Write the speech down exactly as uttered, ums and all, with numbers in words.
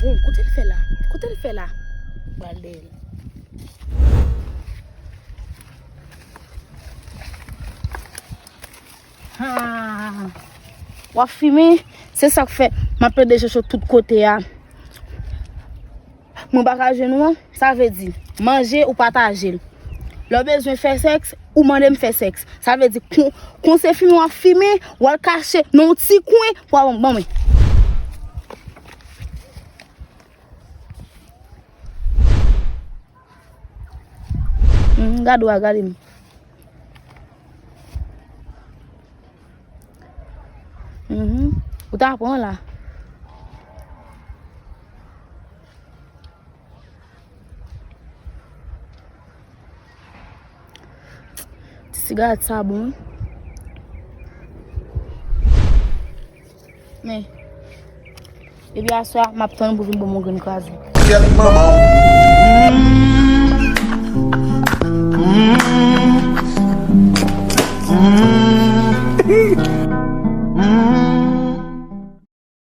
Bon, kote l fè la? Kote l fè la? Pral dèyè l. Ha! W ap fimen? Se sa k fè m ap plede chèche w tout kote a. Mwen pa ka jwenn ou an, sa vle di, manje ou pataje l. Lè w bezwen fè sèks, ou mande m fè sèks. Sa vle di, kon, kon se fimen w ap fimen, w al kache nan yon ti kwen, pou w ap ban mwen. Hmm, gade w a, gade m. Mhm. Ou ta pran la. Ti sigarèt sa bon wi. Men, depi aswè a, m ap tann pou vin ban m yon grenn kraze. Kèt manman w.